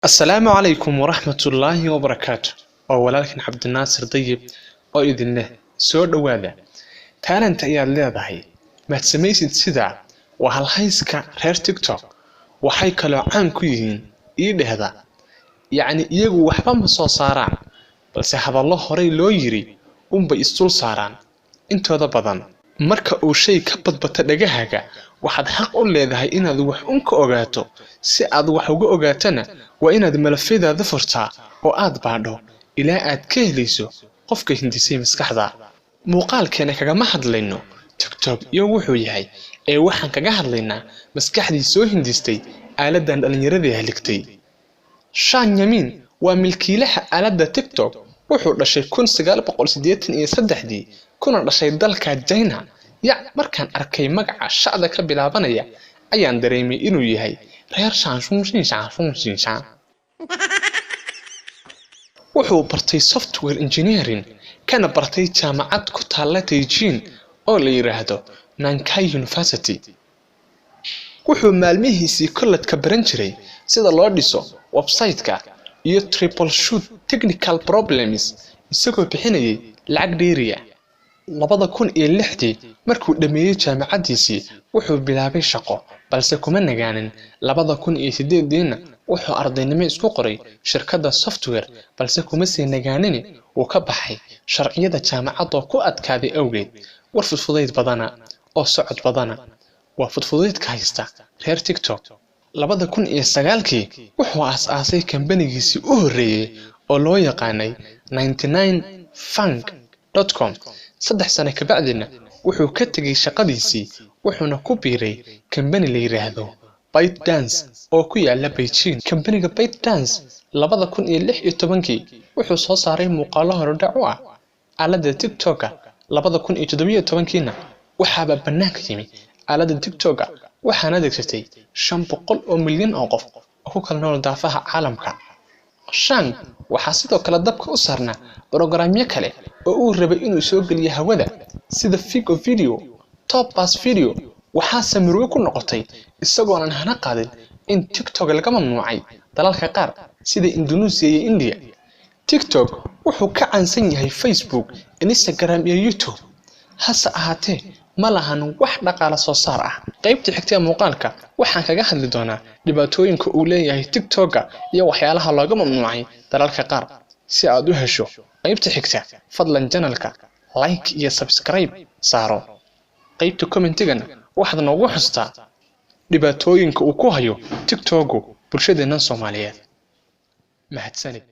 Asalaamu calaykum waraxmatullaahi wabarakaatu. Waa walaalkan Cabdinaasir Dayib oo idin leh soo dhowaada. Talent ayaad leedahay, maad samaysid sidaa. Waa halhayska reer TikTok. Waxay kaloo caan ku yihiin ii dhehda, yacni iyagu waxba ma soo saaraan, balse hadallo horey loo yiri unbay isdul saaraan intooda badan. Marka uu shay ka badbato dhagahaaga, waxaad xaq u leedahay inaad wax un ka ogaato. Si aad wax uga ogaatana, waa inaad malafyadaada furtaa oo aad baadho ilaa aad ka helayso qofka hindisay maskaxda. Muuqaalkeena kagama hadlayno TikTok iyo wuxuu yahay, ee waxaan kaga hadlaynaa maskaxdii soo hindistay aaladan dhallinyaradii haligtay. Shan Yamin waa milkiilaha aaladda TikTok. Wuxuu dhashay 1983-dii, kuna dhashay dalka China. Yac, markaan arkay magaca shacda ka bilaabanaya ayaan dareemay inuu yahay reer Shanshunshinshanshunshinshaan. Wuxuu bartay software engineering, kana bartay jaamacad ku taalla Beijing oo la yiraahdo Nankai University. Wuxuu maalmihiisii kollejka baran jiray sida loo dhiso website-ka iyo troubleshoot technical problems, isagoo bixinayay lacag dheeriya. 2006-dii markuu dhammeeyey jaamacaddiisii, wuxuu bilaabay shaqo, balse kuma nagaanin. 2008-diina wuxuu ardaynimo isku qoray shirkadda software, balse kuma sii nagaanin, wuu ka baxay sharciyada jaamacadoo ku adkaaday awgeed. War fudfudayd badana oo socod badana, waa fudfudaydka haysta reer TikTok. 2009-kii wuxuu aas-aasay kambanigiisii u horreeyey oo loo yaqaanay 99fang.com. 3 sano kabacdina wuxuu ka tegay shaqadiisii, wuxuuna ku biiray kambani la yiraahdo ByteDance oo ku yaala Beijing. Kambaniga ByteDance 2016-kii wuxuu soo saaray muuqaallo horudhac u ah aaladda TikToka. 2017-kiina waxaaba bannaanka yimi aaladda TikToka, waxaana adeegsatay 500 oo milyan oo qof oo ku kala nool daafaha caalamka. Shang waxaa sidoo kale dabka u saarnaa brogaraamyo kale oo uu rabay inuu soo geliyo hawada, sida Figo Video, Topaz Video. Waxaase murugo ku noqotay isagoonan hana qaadin in TikTok laga mamnuucay dalalka qaar sida Indonesia iyo India. TikTok wuxuu ka caansan yahay Facebook, Instagram iyo YouTube, hase ahaatee ma lahan wax dhaqaale soo saar ah. Qaybta xigta ee muuqaalka waxaan kaga hadli doonaa dhibaatooyinka uu leeyahay TikToka iyo waxyaalaha looga mamnuucay dalalka qaar. Si aad u hesho qaybta xigta, fadlan channelka like iyo subscribe saaro. Qaybta commentigana waxaad noogu xustaa dhibaatooyinka uu ku hayo TikToku bulshadeennan Soomaaliyeed. Mahadsanid.